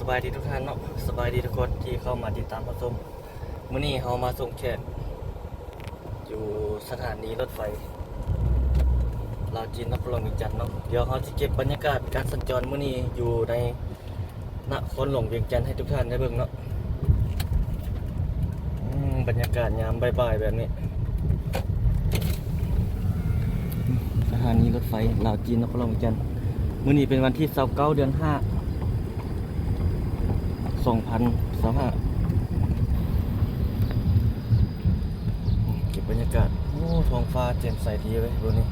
ສະບາຍດີທຸກທ່ານເນາະ, ສະບາຍດີທຸກຄົນທີ່ເຂົ້າມາຕິດຕາມຮັບຊົມ. ມື້ນີ້ເຮົາມາສົ່ງແຂກຢູ່ສະຖານີລົດໄຟລາວຈີນ ນະຄອນຫຼວງວຽງຈັນເນາະ. ດຽວເຮົາຊິເກັບບັນຍາກາດການສັນຈອນມື້ນີ້ຢູ່ໃນນະຄອນຫຼວງວຽງຈັນໃຫ້ທຸກທ່ານໄດ້ເບິ່ງເນາະ. ອືມ ບັນຍາກາດຍາມບ່າຍໆແບບນີ້ ສະຖານີລົດໄຟລາວຈີນ ນະຄອນຫຼວງວຽງຈັນ. ມື້ນີ້ເປັນວັນທີຊາວເກົ້າ ເດືອນຫ້າ ສອງພັນຊາວຫ້າ. ເກັບບັນຍາກາດ. ໂອ້ ທ້ອງຟ້າແຈ່ມໃສດີເວີຍມື້ນີ້.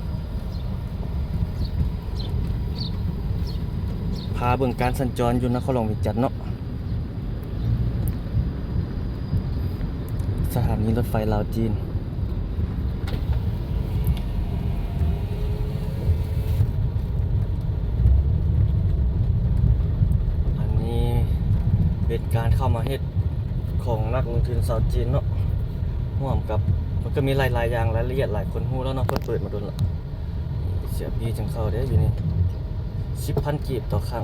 ພາເບິ່ງການສັນຈອນຢູ່ນະຄອນຫຼວງວຽງຈັນເນາະ. ສະຖານີລົດໄຟລາວຈີນ. ອັນນີ້ເປັນການເຂົ້າມາເຮັດຂອງນັກລົງທຶນຊາວຈີນເນາະ, ຮ່ວມກັບ ມັນກໍມີຫຼາຍໆຢ່າງ, ລາຍລະອຽດຫຼາຍຄົນຮູ້ແລ້ວເນາະ, ເພິ່ນເປີດມາດົນລະ. ເສຍບີຈັ່ງເຂົ້າເດ້ຢູ່ນີ້ ສິບພັນກີບຕໍ່ຄັ້ງ.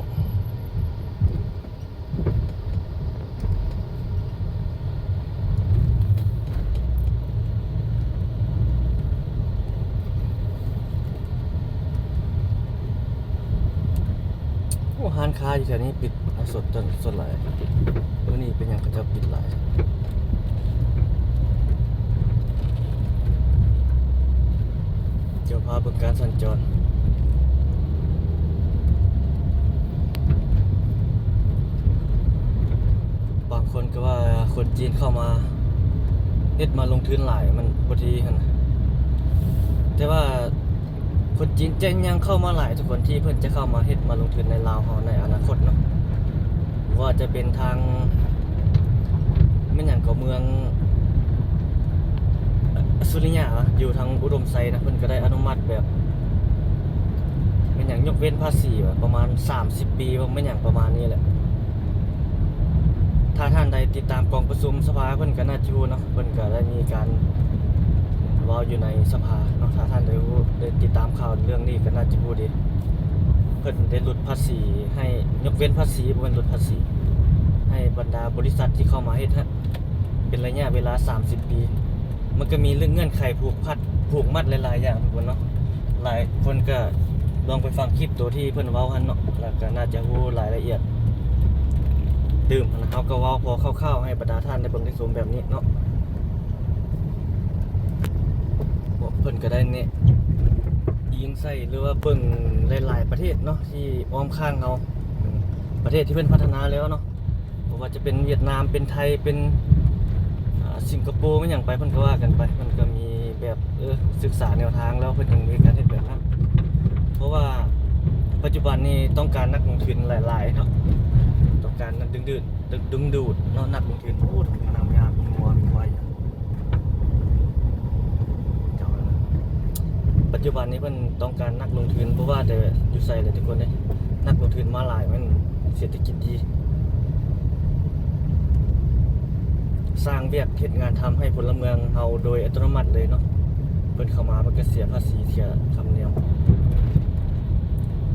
ໂອ້ ຮ້ານຄ້າຢູ່ແຖວນີ້ປິດ ເອົາສົດ ສ່ວນຫຼາຍ ມື້ນີ້ເປັນຫຍັງເຂົາເຈົ້າປິດຫຼາຍ? ດຽວພາເບິ່ງການສັນຈອນ. ບາງຄົນກໍວ່າຄົນຈີນເຂົ້າມາເຮັດມາລົງທຶນຫຼາຍ ມັນບໍ່ດີຫັ້ນນະ, ແຕ່ວ່າຄົນຈີນຈະຍັງເຂົ້າມາຫຼາຍທຸກຄົນ ທີ່ເພິ່ນຈະເຂົ້າມາເຮັດມາລົງທຶນໃນລາວເຮົາໃນອະນາຄົດເນາະ. ບໍ່ວ່າຈະເປັນທາງ ແມ່ນຫຍັງກໍ ເມືອງສຸລິຍະ ຢູ່ທາງອຸດົມໄຊນະ, ເພິ່ນກໍໄດ້ອະນຸມັດແບບ ແມ່ນຫຍັງ ຍົກເວັ້ນພາສີປະມານສາມສິບປີ ບໍ່ແມ່ນຫຍັງປະມານນີ້ແຫຼະ. ຖ້າທ່ານໃດຕິດຕາມກອງປະຊຸມສະພາ ເພິ່ນກໍໜ້າຈະຮູ້ເນາະ, ເພິ່ນກໍໄດ້ມີການເວົ້າຢູ່ໃນສະພາເນາະ. ຖ້າທ່ານໄດ້ຮູ້ ໄດ້ຕິດຕາມຂ່າວເລື່ອງນີ້ກໍໜ້າຈະຮູ້ດີ, ເພິ່ນໄດ້ຫຼຸດພາສີໃຫ້ ຍົກເວັ້ນພາສີ ບໍ່ແມ່ນຫຼຸດພາສີ ໃຫ້ບັນດາບໍລິສັດທີ່ເຂົ້າມາເຮັດ ເປັນໄລຍະເວລາສາມສິບປີ. ມັນກໍມີເລື່ອງເງື່ອນໄຂຜູກພັດ ຜູກມັດຫຼາຍໆຢ່າງທຸກຄົນເນາະ. ຫຼາຍຄົນກໍລອງໄປຟັງຄລິບໂຕທີ່ເພິ່ນເວົ້າຫັ້ນເນາະ, ແລ້ວກໍໜ້າຈະຮູ້ລາຍລະອຽດຕື່ມຫັ້ນນະ. ເຮົາກໍເວົ້າພໍຄ່າວໆໃຫ້ບັນດາທ່ານໄດ້ເບິ່ງໄດ້ຊົມແບບນີ້ເນາະ. ເພິ່ນກໍໄດ້ແນະອີງໃສ່ ຫຼືວ່າເບິ່ງຫຼາຍໆປະເທດເນາະ ທີ່ອ້ອມຂ້າງເຮົາ, ປະເທດທີ່ເພິ່ນພັດທະນາແລ້ວເນາະ. ບໍ່ວ່າຈະເປັນຫວຽດນາມ ເປັນໄທ ເປັນ ອາ ສິງກະໂປ ແມ່ນຫຍັງໄປ ເພິ່ນກໍວ່າກັນໄປ. ເພິ່ນກໍມີແບບ ເອີ ສຶກສາແນວທາງແລ້ວ ເພິ່ນຈຶ່ງມີການເຮັດແບບນັ້ນ. ເພາະວ່າປັດຈຸບັນນີ້ຕ້ອງການນັກລົງທຶນຫຼາຍໆເນາະ, ຕ້ອງການດຶງດູດ ດຶງດູດເນາະ ນັກລົງທຶນ. ໂອ້ ນາງງາມ ມີງົວ ມີຄວາຍ. ເຈົ້າ ປັດຈຸບັນນີ້ເພິ່ນຕ້ອງການນັກລົງທຶນ ບໍ່ວ່າແຕ່ຢູ່ໃສແຫຼະທຸກຄົນເດ້, ນັກລົງທຶນມາຫຼາຍ ແມ່ນເສດຖະກິດດີ ສ້າງວຽກເຮັດງານທຳໃຫ້ພົນລະເມືອງເຮົາໂດຍອັດຕະໂນມັດເລີຍເນາະ. ເພິ່ນເຂົ້າມາ ເພິ່ນກໍເສຍພາສີ ເສຍທຳນຽມ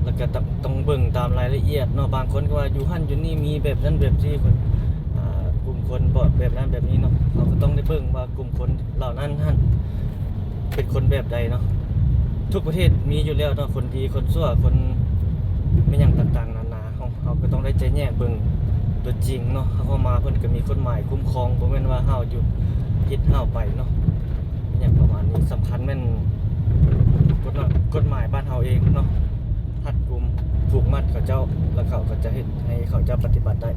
ແລ້ວກໍຕ້ອງ ຕ້ອງເບິ່ງຕາມລາຍລະອຽດເນາະ. ບາງຄົນກໍວ່າຢູ່ຫັ້ນຢູ່ນີ້ ມີແບບນັ້ນແບບນີ້ ຄົນ ອາ ກຸ່ມຄົນແບບນັ້ນແບບນີ້ເນາະ. ເຮົາກໍຕ້ອງໄດ້ເບິ່ງວ່າ ກຸ່ມຄົນເຫຼົ່ານັ້ນຫັ້ນເປັນຄົນແບບໃດເນາະ. ທຸກປະເທດມີຢູ່ແລ້ວເນາະ ຄົນດີ ຄົນຊົ່ວ ຄົນແມ່ນຫຍັງຕ່າງໆນານາ. ເຮົາ ເຮົາກໍຕ້ອງໄດ້ແຈກແຍກເບິ່ງຕົວຈິງເນາະ. ເຮົາເຂົ້າມາ ເພິ່ນກໍມີກົດໝາຍຄຸ້ມຄອງ, ບໍ່ແມ່ນວ່າເຮົາຢູ່ຜິດເຮົາໄປເນາະ ຫຍັງປະມານນີ້. ສຳຄັນແມ່ນກົດ ກົດໝາຍບ້ານເຮົາເອງເນາະ, ຮັດກຸມ ຜູກມັດເຂົາເຈົ້າ ແລ້ວເຂົາກໍຈະເຮັດໃຫ້ເຂົາເຈົ້າປະຕິບັດໄດ້.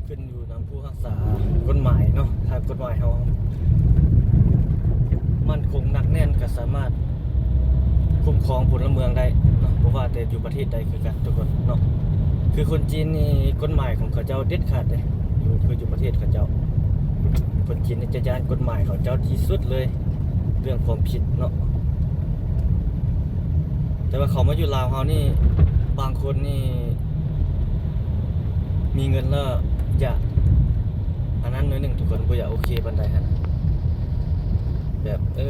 ຂຶ້ນຢູ່ນຳຜູ້ຮັກສາກົດໝາຍເນາະ. ຖ້າກົດໝາຍເຮົາໝັ້ນຄົງໜັກແໜ້ນ ກໍສາມາດຄຸ້ມຄອງພົນລະເມືອງໄດ້ເນາະ, ບໍ່ວ່າແຕ່ຢູ່ປະເທດໃດຄືກັນທຸກຄົນເນາະ. ຄືຄົນຈີນນີ້ ກົດໝາຍຂອງເຂົາເຈົ້າເດັດຂາດເດ້, ຢູ່ ຄືຢູ່ປະເທດເຂົາເຈົ້າ ຄົນຈີນນີ້ຈະຢ້ານກົດໝາຍເຂົາເຈົ້າທີ່ສຸດເລີຍ ເລື່ອງຄວາມຜິດເນາະ. ແຕ່ວ່າເຂົາມາຢູ່ລາວເຮົານີ້ ບາງຄົນນີ້ມີເງິນແລ້ວຢາກອັນນັ້ນໜ້ອຍໜຶ່ງ ທຸກຄົນ ບໍ່ຢາກໂອເຄປານໃດຫັ້ນນະ. ແບບ ເອ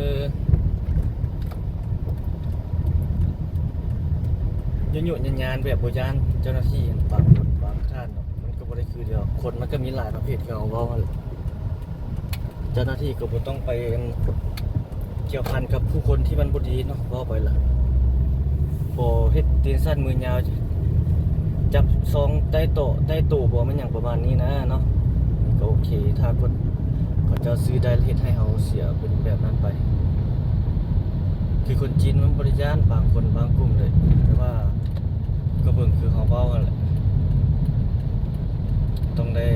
ີ ຍຸຍານໆ ແບບບໍ່ຢ້ານເຈົ້າໜ້າທີ່ບາງຄົນບາງທ່ານເນາະ ມັນກໍບໍ່ໄດ້ຄືດຽວ. ຄົນມັນກໍມີຫຼາຍປະເພດ ຄືເຮົາເວົ້າຫັ້ນແຫຼະ. ເຈົ້າໜ້າທີ່ກໍບໍ່ຕ້ອງໄປກ່ຽວພັນກັບຜູ້ຄົນທີ່ມັນບໍ່ດີເນາະ ເວົ້າໄປລະ ບໍ່ເຮັດຕີນສັ້ນມືຍາວ ຈັບຊອງໃຕ້ໂຕະ ໃຕ້ໂຕະບໍ່ ແມ່ນຫຍັງປະມານນີ້ນະເນາະ. ກໍໂອເຄ ຖ້າຄົນເຂົາເຈົ້າຊື້ໄດ້ ເຮັດໃຫ້ເຮົາເສຍເປັນແບບນັ້ນໄປ. ຄືຄົນຈີນມັນບໍ່ໄດ້ຢ້ານ ບາງຄົນບາງກຸ່ມເດ້ ແຕ່ວ່າ ກໍເບິ່ງຄືເຮົາເວົ້າຫັ້ນແຫຼະ ຕ້ອງໄດ້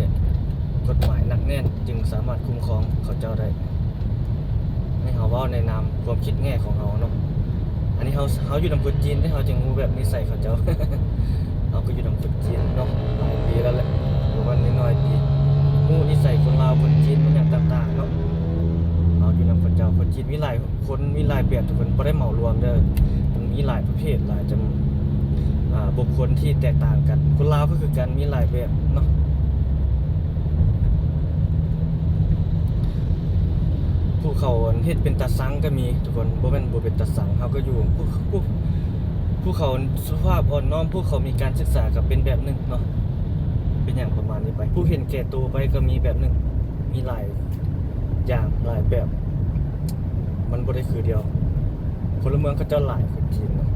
ກົດໝາຍໜັກແໜ້ນ ຈຶ່ງສາມາດຄຸ້ມຄອງເຂົາເຈົ້າໄດ້. ໃຫ້ເຮົາເວົ້າໃນນາມຄວາມຄິດແງ່ຂອງເຮົາເນາະ. ອັນນີ້ເຮົາ ເຮົາຢູ່ນຳຄົນຈີນເດ້ ເຮົາຈຶ່ງຮູ້ແບບນິໄສເຂົາເຈົ້າ. ເຮົາກໍຢູ່ນຳຄົນຈີນເນາະ ຫຼາຍປີແລ້ວແຫຼະ ບໍ່ວ່ານ້ອຍໆປີ ຮູ້ນິໄສຄົນລາວ ຄົນຈີນ ອີຫຍັງຕ່າງໆເນາະ. ເຮົາຢູ່ນຳເຂົາເຈົ້າ ຄົນຈີນມີຫຼາຍ ຄົນມີຫຼາຍແບບທຸກຄົນ ບໍ່ໄດ້ເໝົາລວມເດີ້ ມັນມີຫຼາຍປະເພດ ຫຼາຍຈຳ ອ່າ ບຸກຄົນທີ່ແຕກຕ່າງກັນ. ຄົນລາວກໍຄືກັນ ມີຫຼາຍແບບເນາະ. ຜູ້ເຂົາເຮັດເປັນຕາຊັງກໍມີທຸກຄົນ ບໍ່ແມ່ນບໍ່ເປັນຕາຊັງ. ເຮົາກໍຢູ່ ຜູ້ ຜູ້ ຜູ້ເຂົາສຸພາບອ່ອນນ້ອມ ຜູ້ເຂົາມີການສຶກສາກໍເປັນແບບໜຶ່ງເນາະ ເປັນຫຍັງປະມານນີ້ໄປ. ຜູ້ເຫັນແກ່ໂຕໄປກໍມີແບບໜຶ່ງ ມີຫຼາຍ ຢ່າງຫຼາຍແບບ ມັນບໍ່ໄດ້ຄືດຽວ. ພົນລະເມືອງເຂົາເຈົ້າຫຼາຍຄົນຈີນເນາະ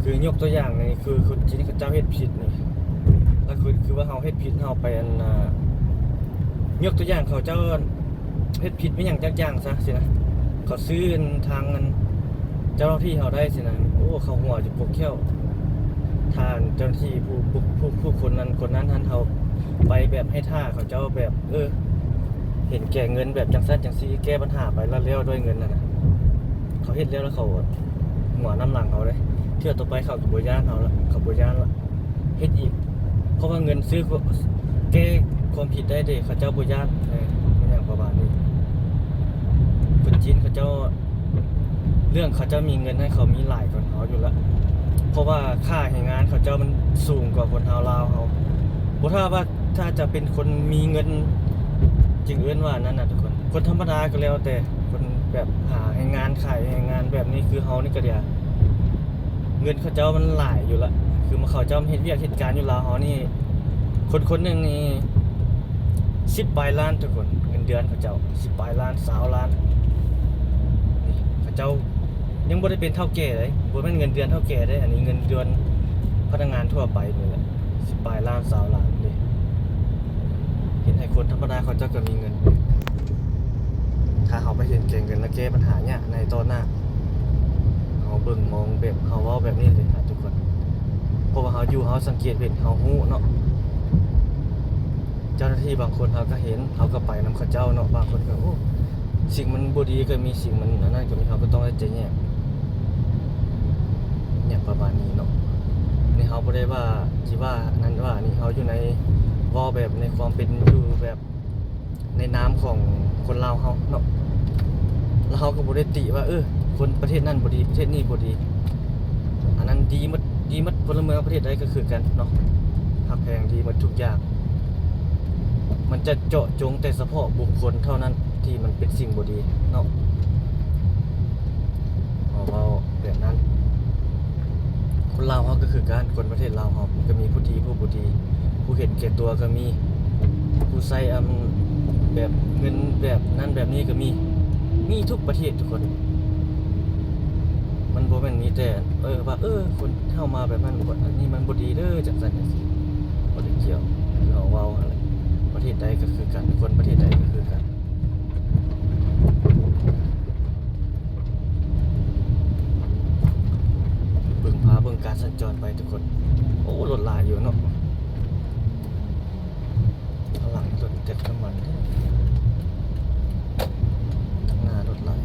ຄືຍົກຕົວຢ່າງນີ້ ຄືຄົນຈີນເຂົາເຈົ້າເຮັດຜິດນີ້ ລະຄື ຄືວ່າເຮົາເຮັດຜິດ ເຮົາໄປອັນນ່າ ຍົກຕົວຢ່າງ ເຂົາເຈົ້າເຮັດຜິດມີຫຍັງຈັກຢ່າງຊະຊີ້ນະ ເຂົາຊື້ອັນທາງອັນ ເຈົ້າໜ້າທີ່ເຮົາໄດ້ຊີ້ນະ ໂອ້ ເຂົາຫົວຈະປົກແຂ້ວ. ທ່ານເຈົ້າໜ້າທີ່ຜູ້ ຜູ້ ຜູ້ ຜູ້ຄົນນັ້ນ ຄົນນັ້ນຫັ້ນ ເຮົາໄປແບບໃຫ້ທ່າເຂົາເຈົ້າແບບ ເອີ ເຫັນແກ່ເງິນແບບຈັ່ງຊັ້ນຈັ່ງຊີ້ ແກ້ບັນຫາໄປລະແລ້ວດ້ວຍເງິນຫັ້ນນະ. ເຂົາເຮັດແລ້ວ ລະເຂົາຫົວນຳຫຼັງເຮົາເດ້ ເທື່ອຕໍ່ໄປເຂົາກໍບໍ່ຢ້ານເຮົາລະ ເຂົາບໍ່ຢ້ານລະ ເຮັດອີກ ເພາະວ່າເງິນຊື້ ແກ້ຄວາມຜິດໄດ້ເດ້ ເຂົາເຈົ້າບໍ່ຢ້ານ ເອີ ອີຫຍັງປະມານນີ້. ຄົນຈີນເຂົາເຈົ້າ ເລື່ອງເຂົາເຈົ້າມີເງິນໃຫ້ ເຂົາມີຫຼາຍກວ່າເຮົາຢູ່ລະ ເພາະວ່າຄ່າແຮງງານເຂົາເຈົ້າມັນສູງກວ່າຄົນເຮົາລາວເຮົາ. ບໍ່ຖ້າວ່າ ຖ້າຈະເປັນຄົນມີເງິນ ຈຶ່ງເອີ້ນວ່ານັ້ນນະທຸກຄົນ. ຄົນທຳມະດາກໍແລ້ວແຕ່ ຄົນແບບຫາແຮງງານ ຂາຍແຮງງານແບບນີ້ ຄືເຮົານີ້ກໍດຽວ ເງິນເຂົາເຈົ້າມັນຫຼາຍຢູ່ລະ ຄືມາເຂົາເຈົ້າມາເຮັດວຽກເຮັດການຢູ່ລາວເຮົານີ້ ຄົນຄົນໜຶ່ງນີ້ ສິບປາຍລ້ານທຸກຄົນ ເງິນເດືອນເຂົາເຈົ້າ ສິບປາຍລ້ານ ຊາວລ້ານ. ນີ້ເຂົາເຈົ້າຍັງບໍ່ໄດ້ເປັນເຖົ້າແກ່ເດ້ ບໍ່ແມ່ນເງິນເດືອນເຖົ້າແກ່ເດ້ ອັນນີ້ເງິນເດືອນພະນັກງານທົ່ວໄປນີ້ແຫຼະ ສິບປາຍລ້ານ ຊາວລ້ານເດ້. ເຮັດໃຫ້ຄົນທຳມະດາເຂົາເຈົ້າກໍມີເງິນ ຖ້າເຮົາໄປເຫັນແກ່ເງິນ ແລະ ແກ້ບັນຫາຍາກໃນຕໍ່ໜ້າ ເຮົາເບິ່ງມອງແບບ ເຮົາເວົ້າແບບນີ້ເລີຍນະທຸກຄົນ ເພາະວ່າເຮົາຢູ່ ເຮົາສັງເກດເຫັນ ເຮົາຮູ້ເນາະ. ເຈົ້າໜ້າທີ່ບາງຄົນເຮົາກໍເຫັນ ເຮົາກໍໄປນຳເຂົາເຈົ້າເນາະ ບາງຄົນກໍ ໂອ້ ສິ່ງມັນບໍ່ດີກໍມີ ສິ່ງມັນອັນນັ້ນກໍມີ ເຮົາກໍຕ້ອງໄດ້ຈະແຍກ ຫຍັງປະມານນີ້ເນາະ. ນີ້ເຮົາບໍ່ໄດ້ວ່າ ຊິວ່ານັ້ນວ່ານີ້ ເຮົາຢູ່ໃນ ເວົ້າແບບໃນຄວາມເປັນຢູ່ແບບ ໃນນາມຂອງຄົນລາວເຮົາເນາະ ແລ້ວເຮົາກໍບໍ່ໄດ້ຕິວ່າ ເອີ ຄົນປະເທດນັ້ນບໍ່ດີ ປະເທດນີ້ບໍ່ດີ. ອັນນັ້ນດີໝົດ ດີໝົດ ພົນລະເມືອງປະເທດໃດກໍຄືກັນເນາະ ຮັກແພງດີໝົດທຸກຢ່າງ. ມັນຈະເຈາະຈົງແຕ່ສະເພາະບຸກຄົນເທົ່ານັ້ນທີ່ມັນເປັນສິ່ງບໍ່ດີເນາະ ເຮົາເວົ້າແບບນັ້ນ. ຄົນລາວເຮົາກໍຄືກັນ ຄົນປະເທດລາວເຮົາກໍມີຜູ້ດີຜູ້ບໍ່ດີ ຜູ້ເຫັນແກ່ຕົວກໍມີ ຜູ້ໃຊ້ອຳ ແບບເງິນແບບນັ້ນແບບນີ້ກໍມີ ມີທຸກປະເທດທຸກຄົນ. ມັນບໍ່ແມ່ນມີແຕ່ ເອີ ວ່າ ເອີ ຄົນເຮົາມາແບບນັ້ນ ອັນນີ້ມັນບໍ່ດີເດີ ຈັ່ງຊັ້ນຈັ່ງຊີ້ ບໍ່ໄດ້ກ່ຽວ. ຄືເຮົາເວົ້າຫັ້ນແຫຼະ ປະເທດໃດກໍຄືກັນ ຄົນປະເທດໃດກໍຄືກັນ. ເບິ່ງ ພາເບິ່ງການສັນຈອນໄປທຸກຄົນ. ໂອ້ ລົດຫຼາຍຢູ່ເນາະ. ຂ້າງຫຼັງລົດຈັກນ້ຳມັນເດ້ ຂ້າງໜ້າລົດຫຼາຍ.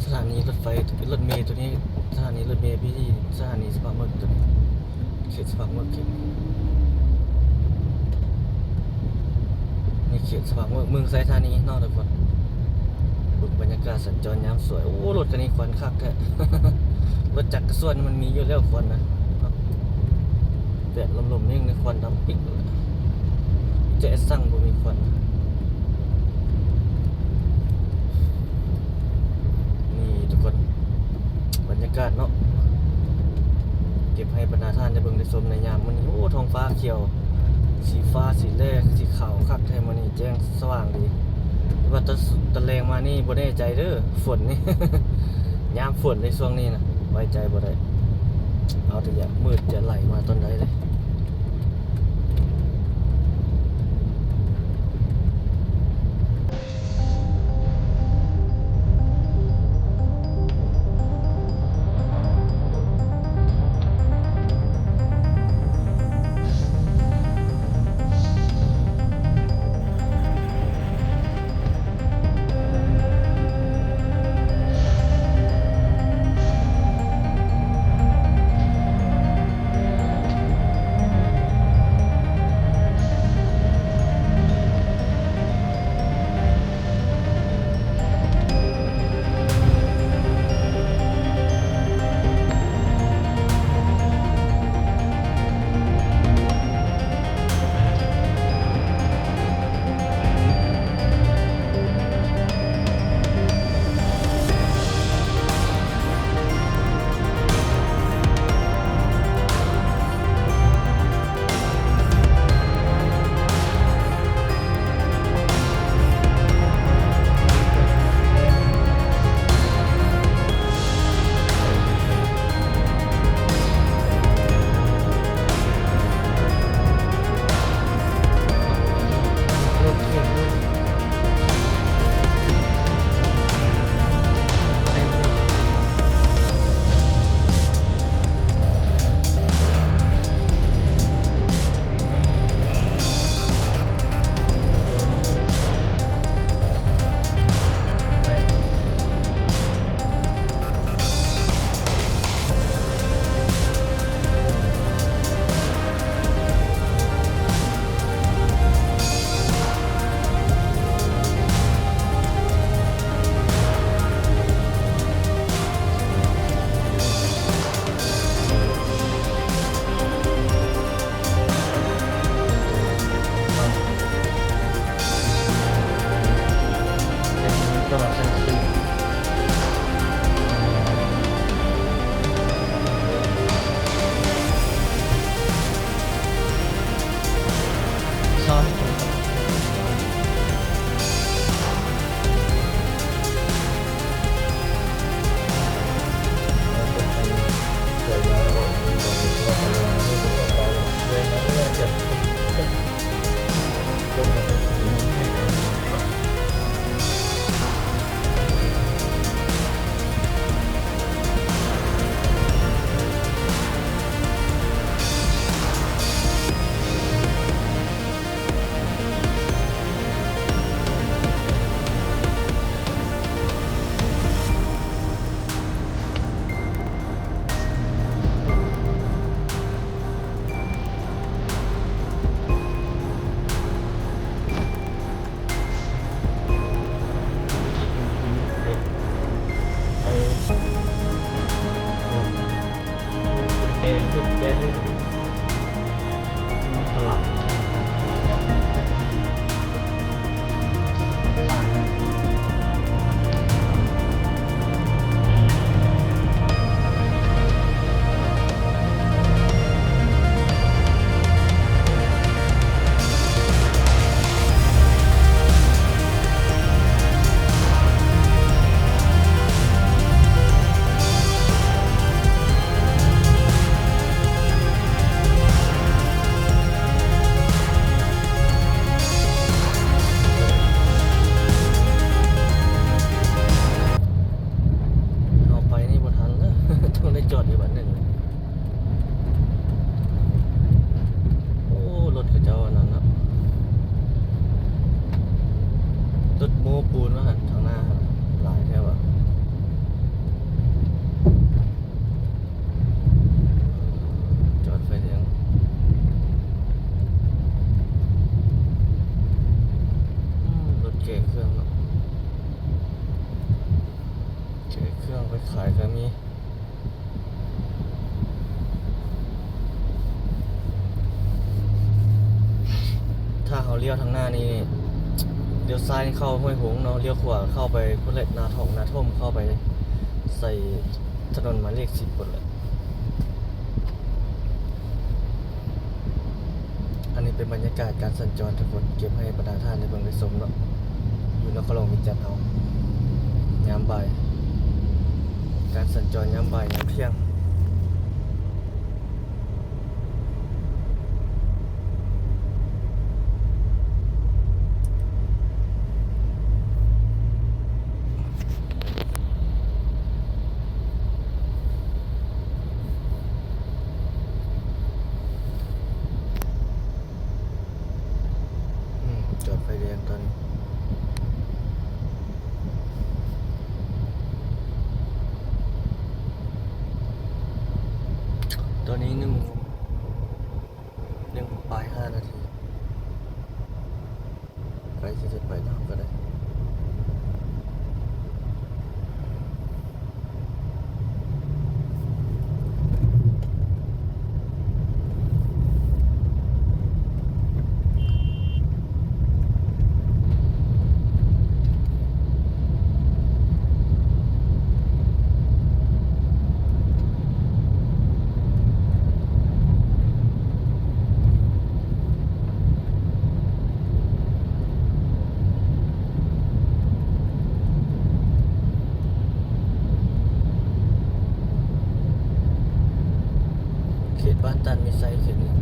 ສະຖານີລົດໄຟ ລົດເມໂຕນີ້ ສະຖານີລົດເມ ພີ່ ສະຖານີສະພາບເມືອງໂຕນີ້ ເຂດສະພາບເມືອງ ເຂດ ໃນເຂດສະພາບເມືອງ ເມືອງໄຊທານີເນາະທຸກຄົນ. ເບິ່ງບັນຍາກາດສັນຈອນຍາມສວຍ. ໂອ້ ລົດຄັນນີ້ຄວັນຄັກແທ້. ລົດຈັກກະສ່ວນມັນມີຢູ່ແລ້ວຄວັນນະ. ແດດລົມໆ ນີ້ຄວັນດຳປິກເລີຍ. ມີແຕ່ແອັດຊັງບໍ່ມີຄວັນ. ນີ້ທຸກຄົນ ບັນຍາກາດເນາະ ເກັບໃຫ້ບັນດາທ່ານໄດ້ເບິ່ງໄດ້ຊົມໃນຍາມມື້ນີ້. ໂອ້ ທ້ອງຟ້າຂຽວ ສີຟ້າ ສີແລ ສີຂາວ ຄັກແທ້ມື້ນີ້ ແຈ້ງສະຫວ່າງດີ. ແຕ່ວ່າຕອນ ຕອນແລງມານີ້ບໍ່ແນ່ໃຈເດີ້ ຝົນນີ້ ຍາມຝົນໃນຊ່ວງນີ້ນະ ໄວ້ໃຈບໍ່ໄດ້. ເອົາແຕ່ຢາກມືດຈະໄຫຼມາຕອນໃດເດ້. ເຄື່ອງໄປຂາຍກໍມີ. ຖ້າເຮົາລ້ຽວທາງໜ້ານີ້ ລ້ຽວຊ້າຍເຂົ້າຫ້ວຍຫົງເນາະ, ລ້ຽວຂວາເຂົ້າໄປພຸ້ນແຫຼະ ນາທອງ ນາທົ່ມ ເຂົ້າໄປໃສ່ຖະໜົນໝາຍເລກສິບພຸ້ນແຫຼະ. ອັນນີ້ເປັນບັນຍາກາດການສັນຈອນທຸກຄົນ ເກັບໃຫ້ບັນດາທ່ານໄດ້ເບິ່ງໄດ້ຊົມເນາະ ຢູ່ນະຄອນຫຼວງວຽງຈັນເຮົາ ຍາມບ່າຍ ການສັນຈອນຍາມບ່າຍຍາມທ່ຽງ. ອືມ ຈອດໄຟແດງຕອນນີ້ ຕອນນີ້ໜຶ່ງ ໜຶ່ງປາຍຫ້ານາທີ. ໃກ້ຊິໄດ້ໄປນຳກໍໄດ້. ເຂດບ້ານຕັນມີໄຊເຂດນີ້.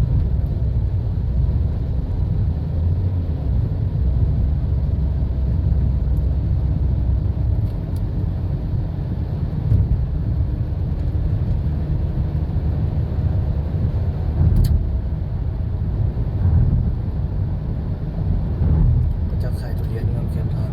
ເຂົາເຈົ້າຂາຍທຸລຽນນຳແຄມທາງ.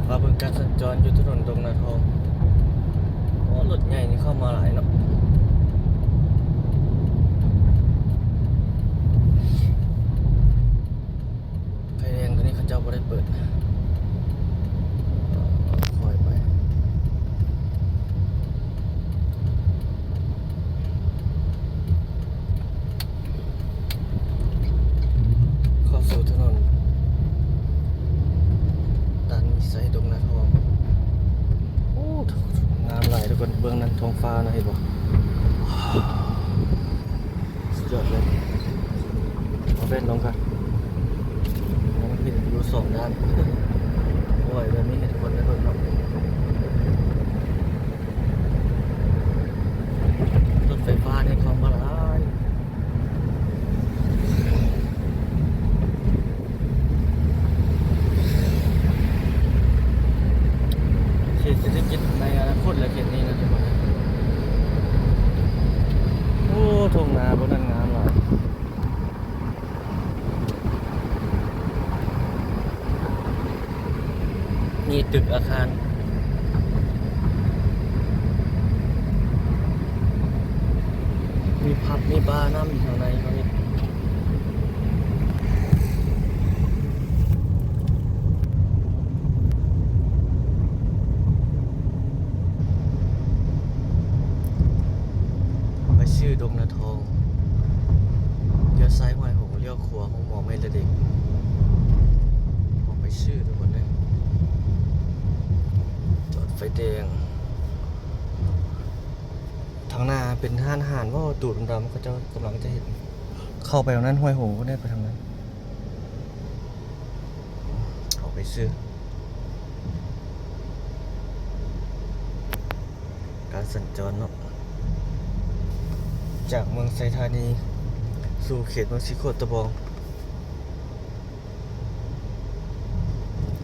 ມາເບິ່ງການສັນຈອນຢູ່ຖະໜົນດົງນາທອງ. ໂອ້ ລົດໃຫຍ່ນີ້ເຂົ້າມາຫຼາຍເນາະ. ໄຟແດງຕົວນີ້ເຂົາເຈົ້າບໍ່ໄດ້ເປີດ ຄ່ອຍໄປ ເຂົ້າສູ່ຖະໜົນຕັນມີໄຊ ດົງນາທອງ. ໂອ້ ງາມຫຼາຍທຸກຄົນ ເບິ່ງນັ້ນທ້ອງຟ້ານະ ເຫັນບໍ່? ສຸດຍອດເລີຍ. ເອົາແວ່ນລົງກ່ອນ ມັນເຫັນວິວສອງດ້ານ. ໂອ້ຍ ແບບນີ້ເຫັນຄົນໄດ້ເບິ່ງເນາະ. ລົດໄຟຟ້ານີ້ເຂົ້າມາຫຼາຍ. ເຂດເສດຖະກິດໃນອະນາຄົດແຫຼະ ເຂດນີ້ນະທຸກຄົນ. ໂອ້ ທົ່ງນາບ່ອນນັ້ນງາມຫຼາຍ. ມີຕຶກອາຄານ ມີຜັບມີບານຳ ຢູ່ທາງໃນເຂົາເຮັດ. ໄປຊື່ດົງນາທອງ ລ້ຽວຊ້າຍຫ້ວຍຫົງ ລ້ຽວຂວາໂຮງໝໍແມ່ລະເດັກ. ອອກໄປຊື່ທຸກຄົນເດີ ຈອດໄຟແດງ. ທາງໜ້າເປັນຮ້ານອາຫານ ເວົ້າຕູ້ດຳໆ ເຂົາເຈົ້າກຳລັງຈະເຮັດ ເຂົ້າໄປທາງນັ້ນ ຫ້ວຍຫົງພຸ້ນເດ້ ໄປທາງນັ້ນ. ເຂົ້າໄປຊື່ ການສັນຈອນເນາະ ຈາກເມືອງໄຊທານີສູ່ເຂດເມືອງສີໂຄດຕະບອງ.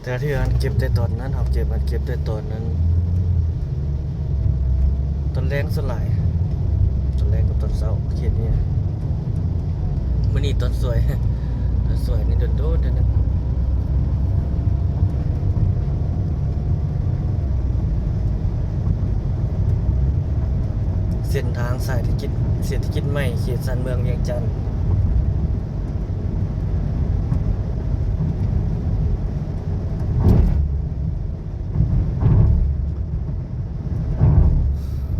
ແຕ່ລະເທື່ອຫັ້ນເກັບແຕ່ຕອນນັ້ນ ເຮົາເກັບ ເກັບແຕ່ຕອນນັ້ນ ຕອນແລງສ່ວນຫຼາຍ ຕອນແລງກັບຕອນເຊົ້າ ເຂດນີ້. ມື້ນີ້ຕອນສວຍ ຕອນສວຍນີ້ໂດນໆ ເທື່ອໜຶ່ງ. ເສັ້ນທາງສາຍເສດຖະກິດ ເສດຖະກິດໃໝ່ ເຂດຊານເມືອງວຽງຈັນ.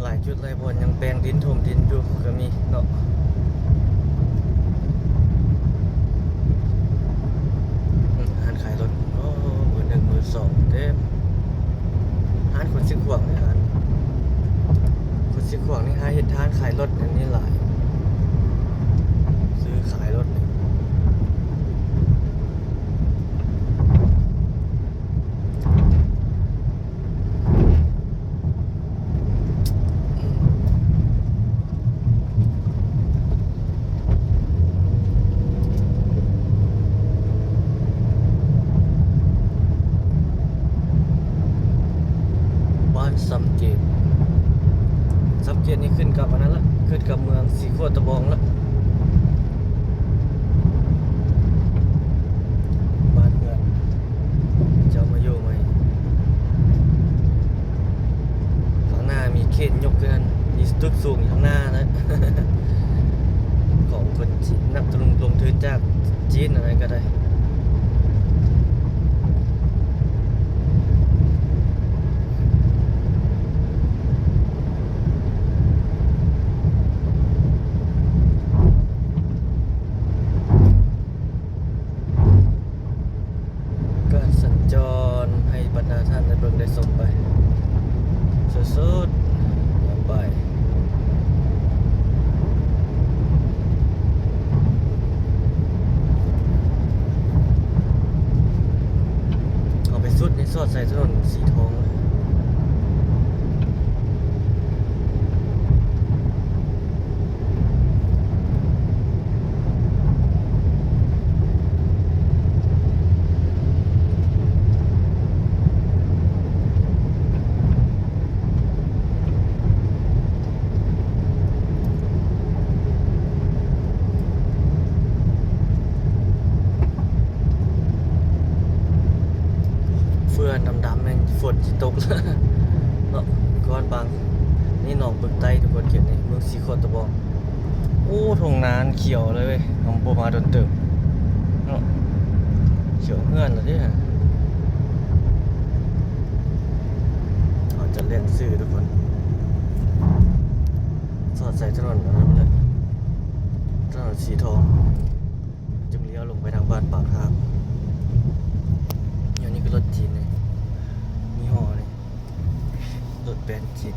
ຫຼາຍຈຸດຫຼາຍບ່ອນຍັງແປງດິນຖົມດິນຢູ່ກໍມີເນາະ. ອືມ ຮ້ານຂາຍລົດ ໂອ້ ມືໜຶ່ງມືສອງເຕັມ. ຮ້ານຄົນຊື້ຂວາງນີ້ ຮ້ານຄົນຊື້ຂວາງນີ້ ຫາເຮັດຮ້ານຂາຍລົດອັນນີ້ຫຼາຍ ຊື້ຂາຍລົດນີ້. ບ້ານຊຳເກດ ຊຳເກດນີ້ຂຶ້ນກັບອັນນັ້ນລະ ຂຶ້ນກັບເມືອງສີໂຄດຕະບອງລະ ບ້ານເຮືອນ ເຈົ້າມາຢູ່ໃໝ່. ຂ້າງໜ້າມີເຄນຍົກເຮືອນ ມີຕຶກສູງຢູ່ຂ້າງໜ້ານະ ຂອງຄົນຈີນ ນັກລົງທຶນຈາກຈີນ ອັນນັ້ນກໍໄດ້. ການສັນຈອນໃຫ້ບັນດາທ່ານໄດ້ເບິ່ງໄດ້ຊົມໄປ ສຸດໆ ຍາມບ່າຍ ເຂົ້າໄປສຸດນີ້ສອດໃສ່ຖະໜົນສີທອງ. ເຟືອດຳໆ ແມ່ນຝົນຊິຕົກເນາະ ກ້ອນບາງ ນີ້ໜອງປຶກໃຕ້ ທຸກຄົນ ເຂດນີ້ ເມືອງສີໂຄດຕະບອງ. ໂອ້ ທົ່ງນາຂຽວເລີຍເວີຍ ເຮົາບໍ່ມາດົນເຕີບເນາະ ຂຽວເຮືອນແລ້ວເດ້. ເຮົາຈະແລ່ນຊື່ ທຸກຄົນ ສອດໃສ່ຖະໜົນອັນນັ້ນເລີຍ ຖະໜົນສີທອງ ຈຶ່ງລ້ຽວລົງໄປທາງບ້ານປາກທາງ. ອັນນີ້ກໍລົດຈີນເດ້ ຍີ່ຫໍ້ນີ້ ລົດແບຣນຈີນ.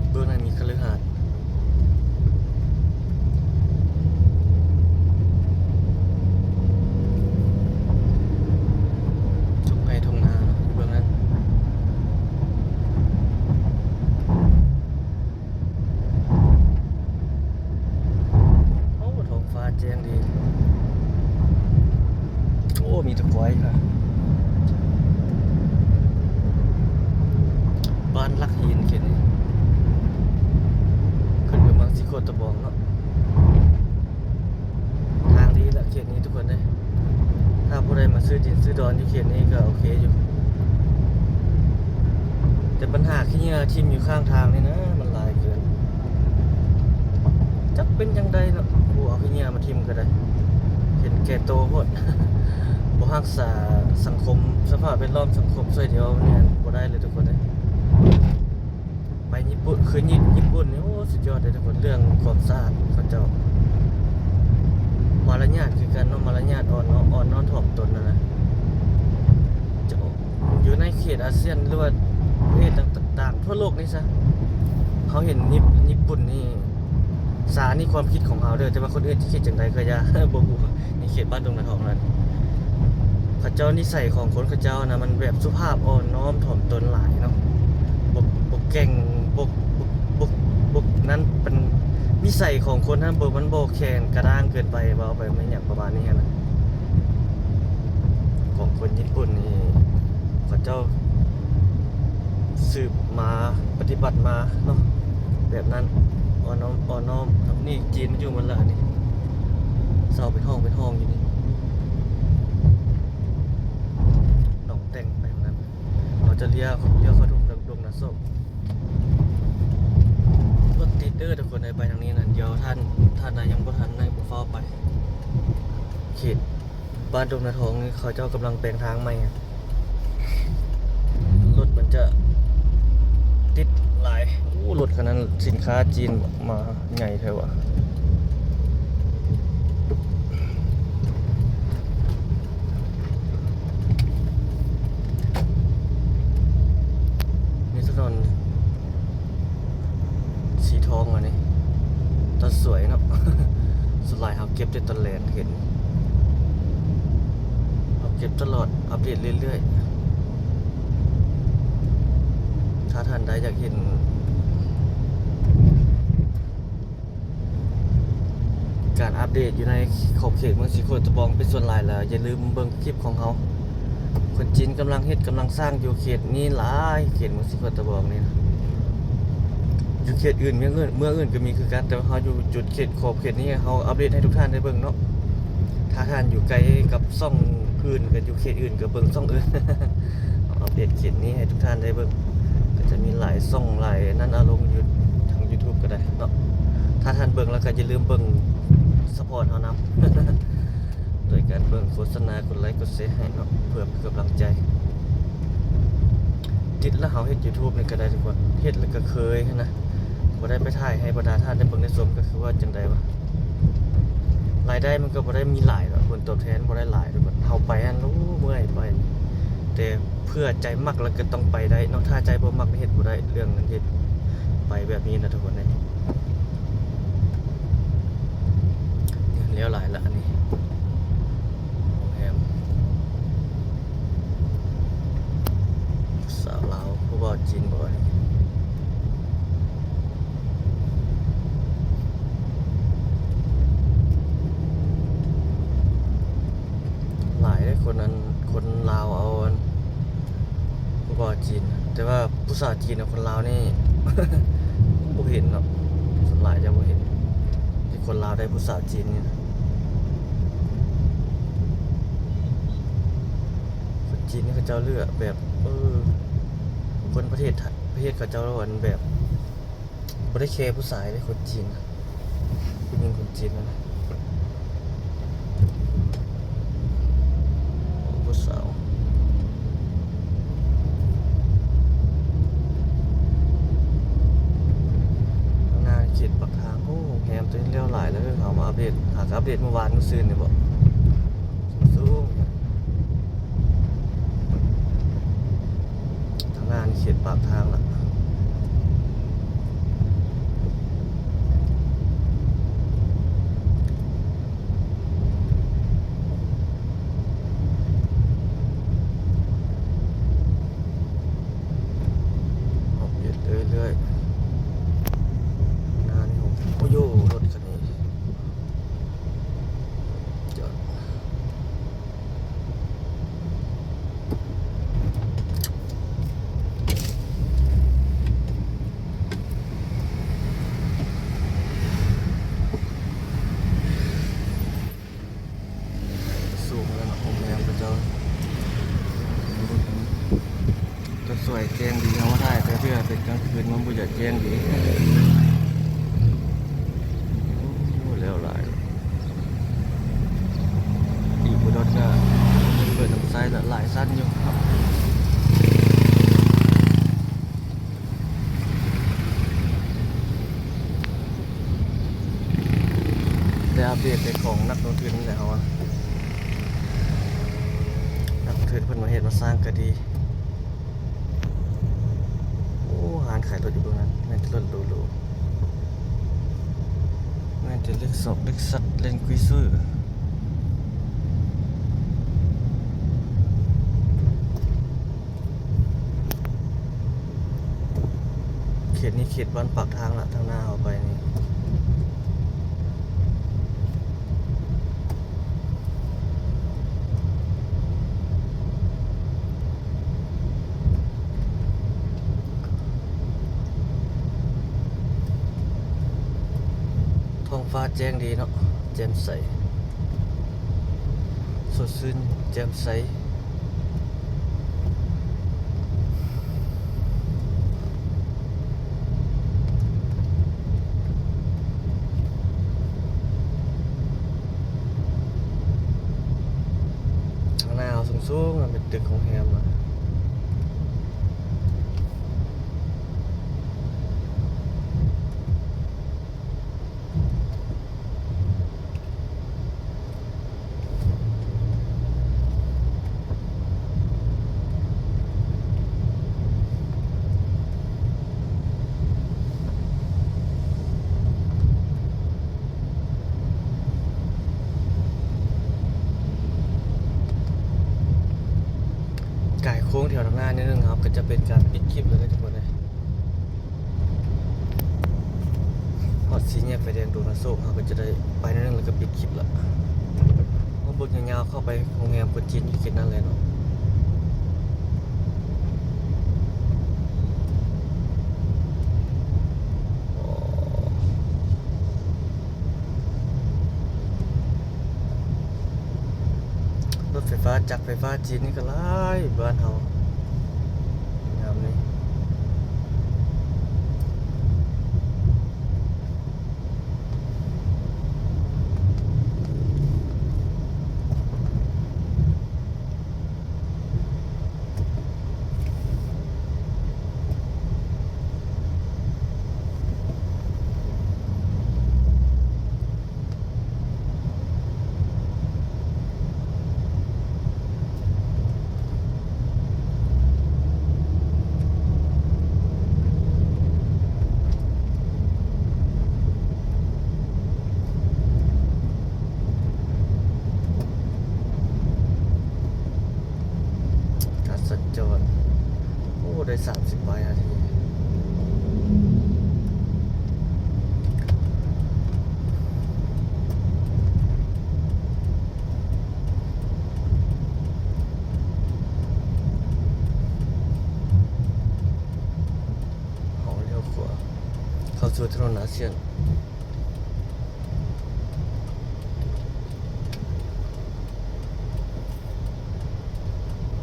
ເບື້ອງນັ້ນມີຄະລືຫາດ ທົ່ງໄຮ່ທົ່ງນາເນາະ ຢູ່ເບື້ອງນັ້ນ. ໂອ້ ທ້ອງຟ້າແຈ້ງດີ ໂອ້ ມີແຕ່ຄວາຍ ບ້ານຫຼັກຫີນ ເຂດນີ້ ຂຶ້ນໄປເມືອງສີໂຄດຕະບອງເນາະ. ທາງດີລະເຂດນີ້ທຸກຄົນເດ້ ຖ້າຜູ້ໃດມາຊື້ດິນຊື້ດອນຢູ່ເຂດນີ້ກໍໂອເຄຢູ່ ແຕ່ບັນຫາຂີ້ເຫຍື້ອຖິ້ມຢູ່ຂ້າງທາງນີ້ນະ ມັນຫຼາຍເກີນ. ຈັກເປັນຈັ່ງໃດເນາະ ຜູ້ເອົາຂີ້ເຫຍື້ອມາຖິ້ມກໍໄດ້ ເຫັນແກ່ໂຕໂພດ ບໍ່ຮັກສາສັງຄົມ ສະພາບແວດລ້ອມສັງຄົມຊ່ວຍເດວນີ້ບໍ່ໄດ້ເລີຍທຸກຄົນເອີຍ. ໄປຍີ່ປຸ່ນ ຄືຍີ່ ຍີ່ປຸ່ນນີ້ ໂອ້ ສຸດຍອດເດ້ທຸກຄົນ ເລື່ອງຄວາມສະອາດເຂົາເຈົ້າ ມາລະຍາດຄືກັນເນາະ ມາລະຍາດອ່ອນນ້ອມ ອ່ອນນ້ອມຖ່ອມຕົນຫັ້ນນະ ຈະອອກຢູ່ໃນເຂດອາຊຽນ ຫຼືວ່າປະເທດຕ່າງໆທົ່ວໂລກນີ້ຊະ ເຮົາເຫັນຍີ່ ຍີ່ປຸ່ນນີ້ ສານີ້ຄວາມຄິດຂອງເຮົາເດີ ແຕ່ວ່າຄົນອື່ນຈະຄິດຈັ່ງໃດກໍຢ່າ ບໍ່ຮູ້ ໃນເຂດບ້ານດົງນາທອງນັ້ນ ເຂົາເຈົ້າ ນິໄສຂອງຄົນເຂົາເຈົ້ານະ ມັນແບບສຸພາບອ່ອນນ້ອມຖ່ອມຕົນຫຼາຍເນາະ ບໍ່ ບໍ່ແກ່ງ ບໍ່ ບໍ່ ບໍ່ ບໍ່ນັ້ນ ເປັນນິໄສຂອງຄົນຫັ້ນ ບໍ່ ມັນບໍ່ແຂງກະດ້າງເກີນໄປ ເວົ້າໄປແມ່ນຫຍັງປະມານນີ້ຫັ້ນນະ. ຂອງຄົນຍີ່ປຸ່ນນີ້ ເຂົາເຈົ້າສືບມາ ປະຕິບັດມາເນາະ ແບບນັ້ນ ອ່ອນນ້ອມ ອ່ອນນ້ອມ. ນີ້ຈີນມາຢູ່ໝົດລະ ອັນນີ້ ເຊົ່າເປັນຫ້ອງເປັນຫ້ອງຢູ່ນີ້ ໜອງແຕ່ງໄປຫັ້ນນະ. ເຮົາຈະລ້ຽວ ລ້ຽວເຂົ້າດົງ ດົງນາໂຊກ. ລົດຕິດເດີທຸກຄົນເອີຍ ໄປທາງນີ້ນະ. ດຽວທ່ານ ທ່ານໃດຍັງບໍ່ທັນໄດ້ ບໍ່ຟ້າວໄປ. ເຂດບ້ານດົງນາທອງນີ້ ເຂົາເຈົ້າກຳລັງແປງທາງໃໝ່ ລົດມັນຈະຕິດຫຼາຍ. ໂອ້ ລົດຄັນນັ້ນ ສິນຄ້າຈີນມາໃຫຍ່ແທ້ຫວາ. ມີຖະໜົນສີທອງອັນນີ້ ຕັດສວຍເນາະ. ສ່ວນຫຼາຍເຮົາເກັບແຕ່ຕອນແລງເຫັນ ເຮົາເກັບຕະຫຼອດ ອັບເດດເລື້ອຍໆ. ຖ້າທ່ານໃດຢາກເຫັນ ການອັບເດດຢູ່ໃນຂອບເຂດເມືອງສີໂຄດຕະບອງເປັນສ່ວນຫຼາຍແລ້ວ ຢ່າລືມເບິ່ງຄລິບຂອງເຮົາ. ຄົນຈີນກຳລັງເຮັດ ກຳລັງສ້າງຢູ່ເຂດນີ້ຫຼາຍ ເຂດເມືອງສີໂຄດຕະບອງນີ້ນະ. ຢູ່ເຂດອື່ນ ເມືອງອື່ນ ເມືອງອື່ນກໍມີຄືກັນ ແຕ່ວ່າເຮົາຢູ່ຈຸດເຂດຂອບເຂດນີ້ ເຮົາອັບເດດໃຫ້ທຸກທ່ານໄດ້ເບິ່ງເນາະ. ຖ້າທ່ານຢູ່ໄກກັບຊ່ອງອື່ນ ກໍຢູ່ເຂດອື່ນ ກໍເບິ່ງຊ່ອງອື່ນ. ເຮົາອັບເດດເຂດນີ້ໃຫ້ທຸກທ່ານໄດ້ເບິ່ງ ກໍຈະມີຫຼາຍຊ່ອງຫຼາຍອັນນັ້ນ ເອົາລົງຢູ່ທາງຢູທູບກໍໄດ້ເນາະ. ຖ້າທ່ານເບິ່ງແລ້ວກໍຢ່າລືມເບິ່ງຊັບພອດເຮົານຳ ໂດຍການເບິ່ງໂຄສະນາ ກົດໄລກົດແຊໃຫ້ເນາະ ເພື່ອເປັນກຳລັງໃຈ. ຕິດແລ້ວເຮົາເຮັດຢູທູບນີ້ກໍໄດ້ທຸກຄົນ ເຮັດແລ້ວກໍເຄີຍຫັ້ນນະ ບໍ່ໄດ້ໄປຖ່າຍໃຫ້ບັນດາທ່ານໄດ້ເບິ່ງໄດ້ຊົມ ກໍຄືວ່າຈັ່ງໃດວະ? ລາຍໄດ້ມັນກໍບໍ່ໄດ້ມີຫຼາຍດອກ ຜົນຕອບແທນບໍ່ໄດ້ຫຼາຍດອກ. ເຮົາໄປຫັ້ນ ໂອ້ ເມື່ອຍໄປ ແຕ່ເພື່ອໃຈມັກແລ້ວກໍຕ້ອງໄປໄດ້ເນາະ. ຖ້າໃຈບໍ່ມັກເຮັດບໍ່ໄດ້ ເລື່ອງເງິນເຮັດໄປແບບນີ້ນະທຸກຄົນເອີຍ. ແລ້ວຫຼາຍລະອັນນີ້ ໂຮງແຮມ ສາວລາວ ຜູ້ບ່າວຈີນບໍ່ນີ້? ຫຼາຍເດ້ ຄົນອັນ ຄົນລາວເອົາອັນ ຜູ້ບ່າວຈີນ ແຕ່ວ່າຜູ້ສາວຈີນກັບຄົນລາວນີ້ ບໍ່ເຫັນເນາະ ສ່ວນຫຼາຍຈະບໍ່ເຫັນ ທີ່ຄົນລາວໄດ້ຜູ້ສາວຈີນນີ້ນະ. ຄົນຈີນນີ້ເຂົາເຈົ້າເລືອກແບບ ເອີ ຄົນປະເທດ ປະເທດເຂົາເຈົ້າອັນແບບ ບໍ່ໄດ້ແຄຜູ້ຊາຍເດ້ ຄົນຈີນນະ ຜູ້ຍິງຄົນຈີນນະ ຜູ້ສາວ. ທາງໜ້າເຂດປາກທາງ ໂອ້ ໂຮງແຮມຕົວນີ້ແລ້ວຫຼາຍແລ້ວ. ເຮົາມາອັບເດດ ຫາກະອັບເດດມື້ວານມື້ຊືນນີ້ບໍ? ສູງໆ ທາງໜ້ານີ້ເຂດປາກທາງລະ ອອກເດດເລື້ອຍໆ ໜ້ານີ້ ໂອ້ໂຫ ລົດຄັນນີ້ ຈອດ. ສູງແລ້ວເນາະ ໂຮງແຮມເຂົາເຈົ້າ ຈະສວຍແຈ້ງດີ. ເຮົາມາຖ່າຍແຕ່ເທື່ອເປັນກາງຄືນ ມັນບໍ່ຢາກແຈ້ງດີ. ໂອ້ ແລ້ວຫຼາຍ ອີກບໍ່ດົນກະເປີດນ້ຳໃຊ້ລະ ຫຼາຍຊັ້ນຢູ່. ໄດ້ອັບເດດແຕ່ຂອງນັກລົງທຶນແຫຼະເຮົາ ນັກລົງທຶນເພິ່ນມາເຮັດມາສ້າງກະດີ. ໂອ້ ຮ້ານຂາຍລົດຢູ່ເບື້ອງນັ້ນ ແມ່ນແຕ່ລົດຫຼູໆ. ແມ່ນແຕ່ເລັກຊອກ ເລັກຊັດ ແລນຄຣູເຊີ. ເຂດນີ້ເຂດບ້ານປາກທາງລະ ທາງໜ້າເຮົາໄປນີ້ ທ້ອງຟ້າແຈ້ງດີເນາະ ແຈ່ມໃສ ສົດຊື່ນແຈ່ມໃສ. ທາງໜ້າເຮົາສູງໆ ເປັນຕຶກໂຮງແຮມ. ກາຍໂຄ້ງແຖວທາງໜ້າໜ້ອຍໜຶ່ງ ເຮົາກໍຈະເປັນການປິດຄລິບເລີຍເດີທຸກຄົນເອີຍ. ຮອດສີ່ແຍກໄຟແດງດົງນາໂຊກ ເຮົາກໍຈະໄດ້ໄປໜ້ອຍໜຶ່ງ ແລ້ວກໍປິດຄລິບລະ. ເຮົາເບິ່ງຍາວໆ ເຂົ້າໄປໂຮງແຮມຄົນຈີນຢູ່ເຂດນັ້ນເລີຍເນາະ. ລົດໄຟຟ້າ ຈັກໄຟຟ້າຈີນນີ້ກໍຫຼາຍບ້ານເຮົາຍາມນີ້. ການສັນຈອນ ໂອ້ ໄດ້ສາມສິບປາຍນາທີ. ເຮົາລ້ຽວຂວາເຂົ້າສູ່ຖະໜົນອາຊຽນ.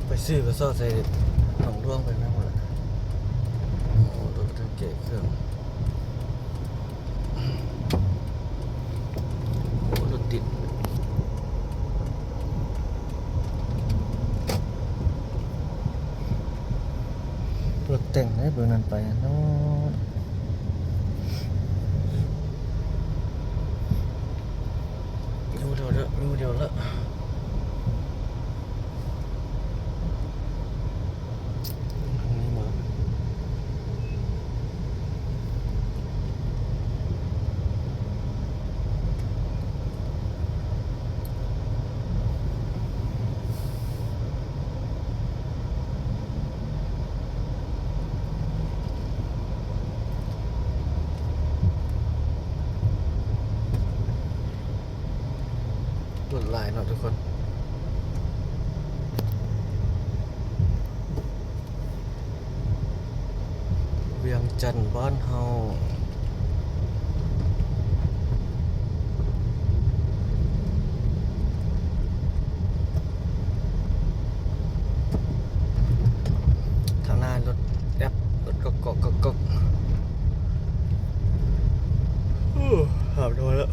ໄປຊື້ກະສອບໃສ່ໜອງຫຼວງໄປນຳພຸ້ນລະ. ໂອ້ ລົດເຄື່ອງ ໂອ້ ລົດຕິດ ລົດແຕ່ງເດ້ ເບິ່ງນັ້ນໄປເນາະ. ຢູ່ດຽວເດີ ຢູ່ດຽວລະ. ລົດຫຼາຍເນາະທຸກຄົນ. ວຽງຈັນບ້ານເຮົາ. ທາງໜ້າລົດແອັບ ລົດກອກໆໆໆ. ໂອ້ ຫາບນ້ອຍລະ.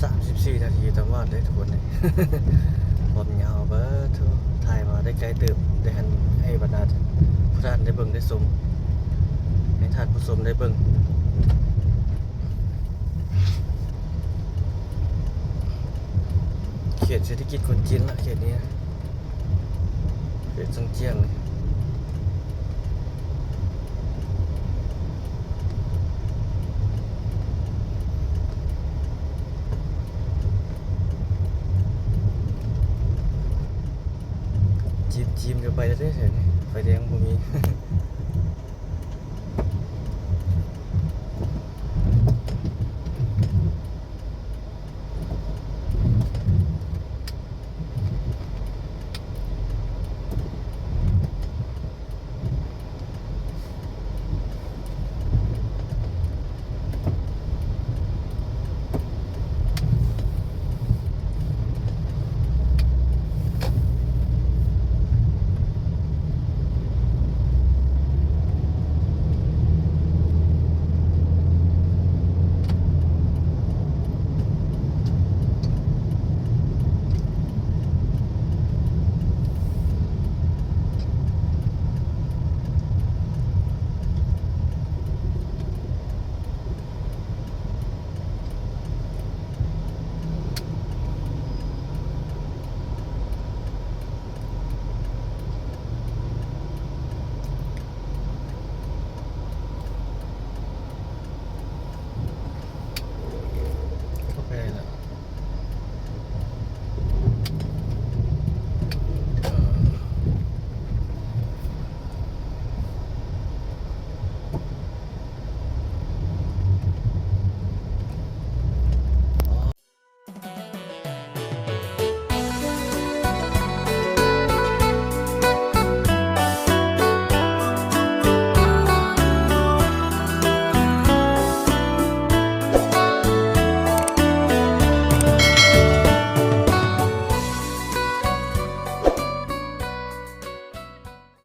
ສາມສິບສີ່ນາທີຕາມວາດເດ້ທຸກຄົນເອີຍ. ຄວາມຍາວເບີ ໄກເຕີບ ໄດ້ໃຫ້ບັນດາຜູ້ທ່ານໄດ້ເບິ່ງໄດ້ຊົມ ໃຫ້ທ່ານຜູ້ຊົມໄດ້ເບິ່ງ ເຂດເສດຖະກິດຄົນຈີນລະ ເຂດນີ້ ເຂດຊຽງຈຽງນີ້ ຈີນ ຈີນກໍໄປແລ້ວເດ້ ແຖວນີ້ໄຟແດງບໍ່ມີ.